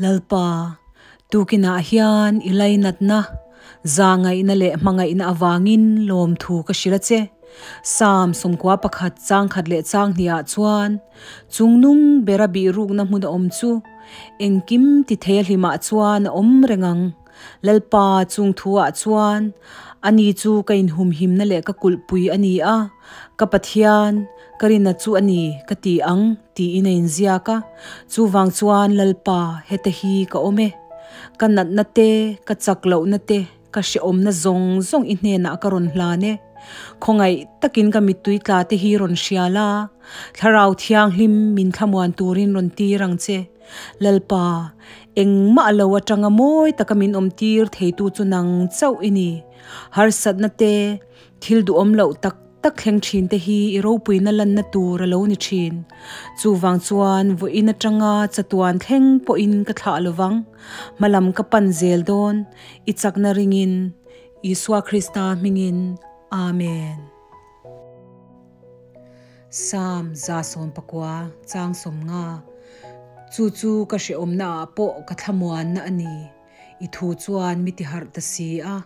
Lalpa, tukinah hian i lainatna, zahngaihna leh hmangaihna avangin lawmthu ka hrilh a che. Psalm 91 chang khat leh chang hnihah chuan, Chungnung bera bihrukna hmun a awm chu, engkim ti thei a hlimah chuan a awm reng ang. Lalpa chung thuah chuan, Ani chu ka inhumhimna leh ka kulhpui a ni a, ka Pathian, ka rina chu a ni, ka ti ang, tiin a inziak a. Chuvang chuan Lalpa, heta hi ka awm e. Ka natna te, ka chak lohna te, ka hrehawmna zawng zawng i hnenah ka rawn hlan e. Khawngaih takin ka mittui tla te hi rawn hria la, Thlarau Thianghlim min thlamuan turin rawn tir ang che. Lalpa, engmah lo atanga mawi taka min awm tir theitu chu nang chauh i ni. Harsatna te, thil duhawm loh tak tak thleng thin te hi i ropuina lanna tur a lo ni thin. Chuvang chuan vawiin atanga chatuan thleng pawhin ka thlah lovang. Hmalam ka pan zel dawn, i chakna ringin, Isua Krista hmingin. Amen. Psalm 119 chang 50, Chu chu ka hrehawmnaah pawh ka thlamuanna a ni, i thu chuan mi tiharh ta si a.